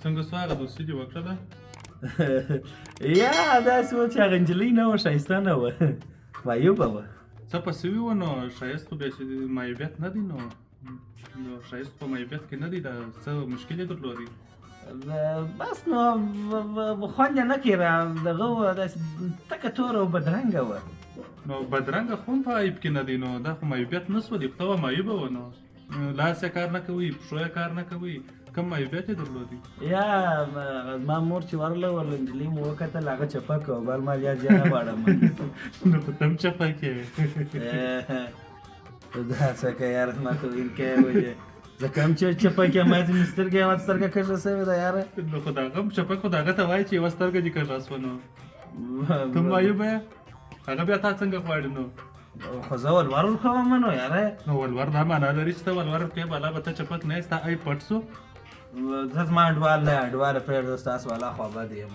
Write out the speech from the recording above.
څنګه سو هغه دوستي دې وکړله؟ یا داسې وه چې هغه نجلۍ نه وه، ښایسته نه وه، معیوبه وه. څه په سوي وه؟ نو ښایست خو بیا چې معیوبیت نه دی، نو نو ښایست په معیوبیت کې نه دی. دا څه مشکل یې درلودی؟ بس نو خوند یې نه کېره، دغه وه، داسې تکه توره او بدرنګه وه. نو بدرنګه خو هم په عیب کې نه دی، نو دا خو معیوبیت نه سو دی، خو ته وه معیوبه وه، نو لاس یې کار نه کوي، پښو یې کار نه کوي، کوم معیوبیت یې درلودی؟ یا زما مور چې ورغله، ورله نجلۍ مو وکتل، هغه چپک او بل مال یا زیه نه غواړم. نو خو ته هم چپک یې. دا څه کوې یاره، ما ته ویل کوې ولې؟ زه کوم چې چپک یم، ما ځینې سترګه یوه سترګه کږه سوې ده یاره. نو خو د هغه هم چپک، خو د هغه ته وایي چې یوه سترګه دې کږه سوه، نو ته معیوبه یې، هغه بیا تا څنګه غواړي؟ نو خو زه ولور ورکوم نو یاره. نو ولور دا معنا لري چې ته ولور ورکوې، بالا به ته چپک نه یې، ستا عیب پټ سو. زه زما انډوال نه، انډواله پرېږده، ستاسو والا خو بد یم.